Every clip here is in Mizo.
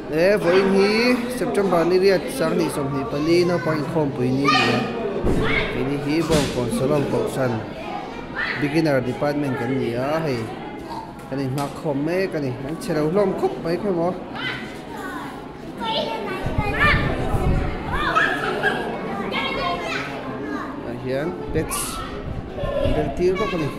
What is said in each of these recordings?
E vawiin hi September ni riat sanghnih 24 naupang inkhawmpui ni a ni a keini hi Bawngkawn Salon Kohhran Beginner Department kan ni a hei kan inhma khawm mek a ni an chhe lo hlawm khawp mai khaw maw. Ah hian pets an bel tir bawk a ni.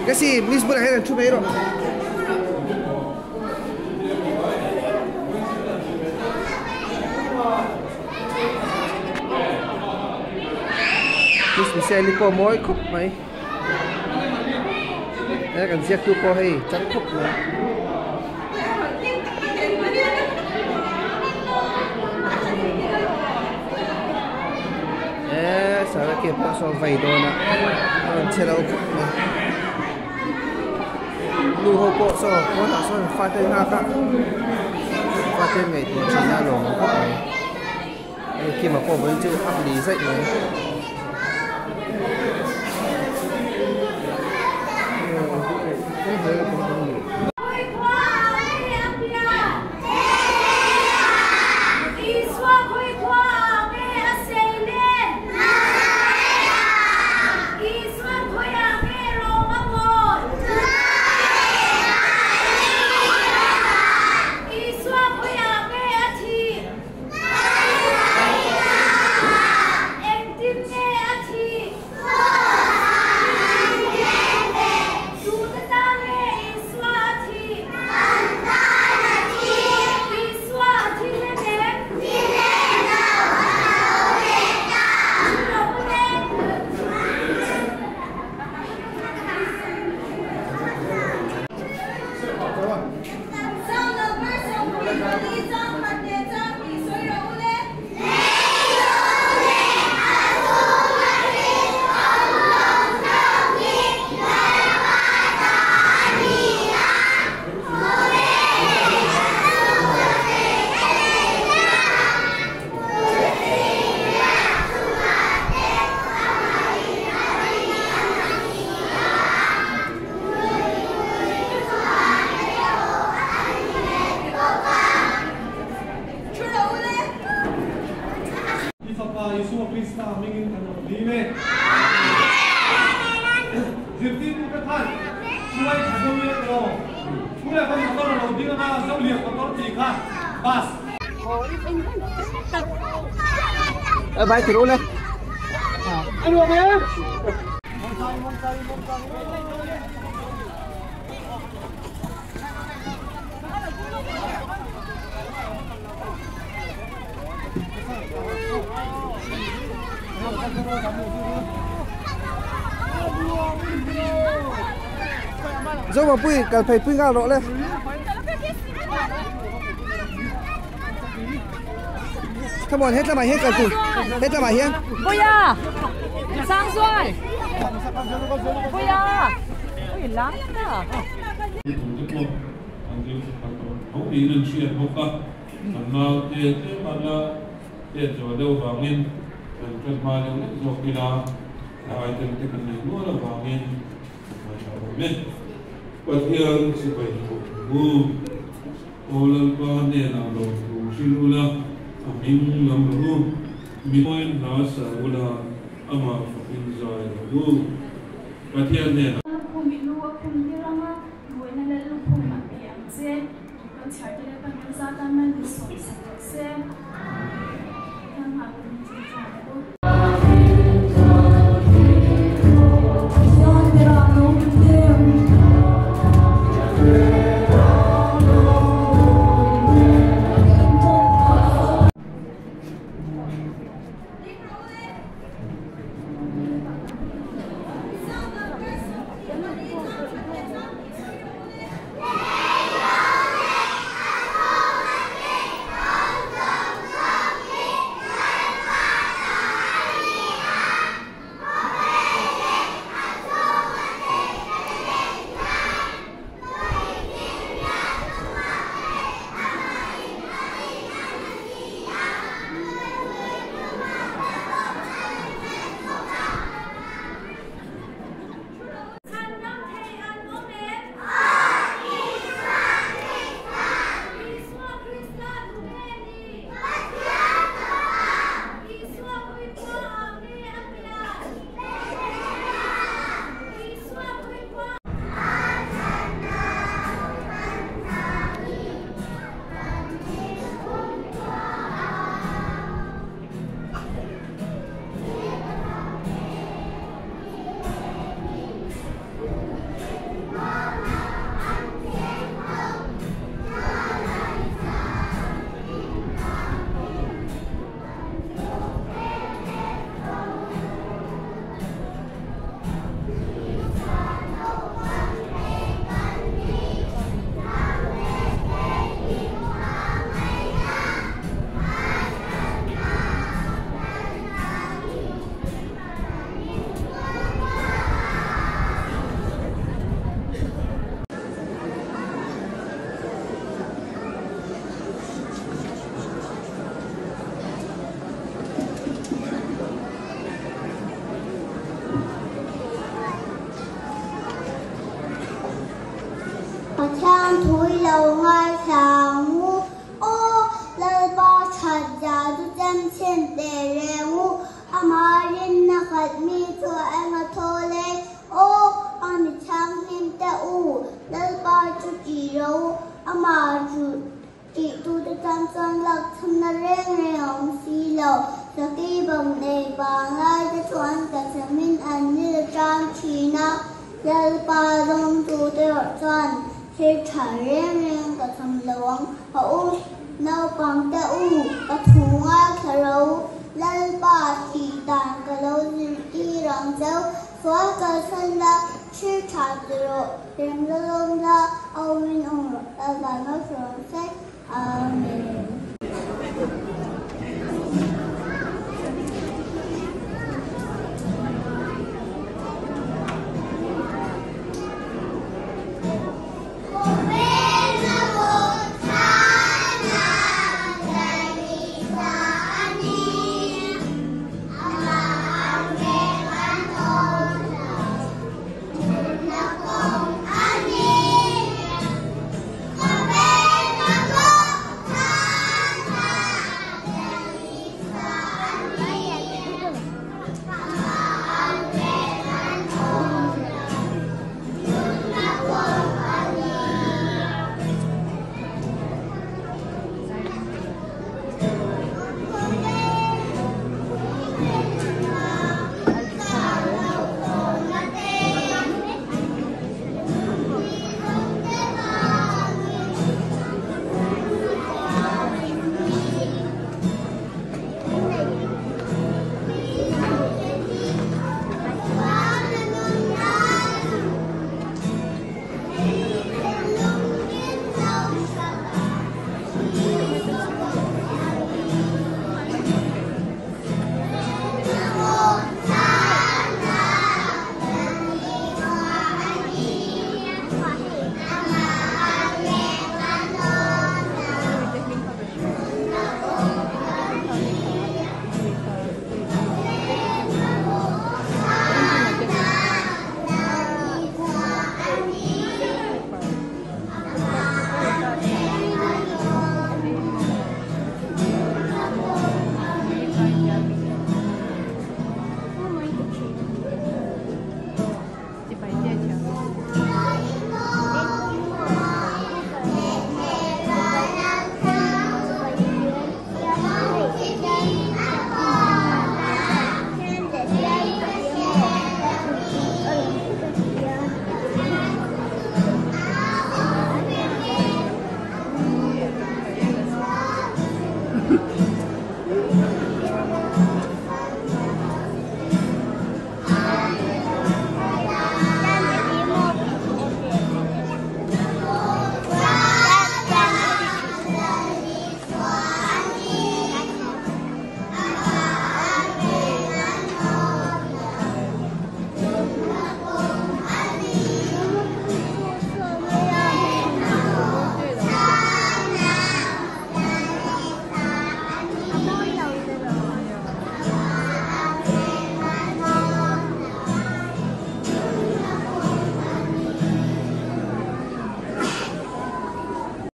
Kasi miss bulah hian an thu mai rawh. Miss Michelle pawh mawi khawp mai he kan ziak tu pawh hei chang khawp mai. Eee Sarah ke pawh saw vai dawn a a rawn che lo khawp mai nu ho pawh saw pawnah sawn fate nghak a fate ngaihtuah thin a lawm khawp mai. Hei Kima pawh vawiin chu a hli zaih mai. Engtin nge a thih? Tute tan nge Isua a thih? Isua a thi hlen em? Thi lo hlen. I Fapa Isua Krista hmingin kan rawn lim e. Zirtirtu te khan hruai tha deuh ila tiraw? Pu leh ka motor a lo ding anga Zoliak motor tih kha bus. Bye ti rawh le. A nuam e. Zo pui kal phei pui nghal rawh le. Come on, hết lamah hian kal tur. Hết lamah hian. Puia! Sang zuai! Puia! Ui lang ta. Thute pawh an ding khat tawh tho niin an hriat bawk a, kan naute tlem a la tet zawh deuh vangin kan ṭan hma deuh lek zawk ila, a item te kan nei nual avangin ngaihthla awm e. Pathian sipai hmuh thu. Aw Lalpa hnenah lo thu hrilh ula, a hming lam rawh u. Mi mawiin hla sa ula, amah fakin zai rawh u. Pathian hnenah. Lukhum i lu a khum tir ang a, buaina leh lukhum a pe ang che. Kan chhiar te leh kan za tan man min sawi sak rawh se. Pathian nghah tur min chhun chuan rawh u. thu i lo ngaithla ang u. Aw Lalpa that zia chu chem chhin teh reng u, amah rinna khat mi chu eng a thaw le? Aw a mi thianghlim te u, Lalpa chu tih ro u, amah chu tih tute tan chuan lak chhamna reng reng a awm si lo. Sakei bawm nei pangngai te chu an ka chhamin an nil tang thin a, Lalpa zawngtute erawh chuan thil tha reng reng ka chham lo ang. A u naupang te u, ka thu ngaithla ro, Lalpa tih dan ka lo zirtir ang cheu, sual kalsan la, thil tha ti rawh, rem la lawm la, a awmin awm rawh, Lalpa malsawm se. Amen.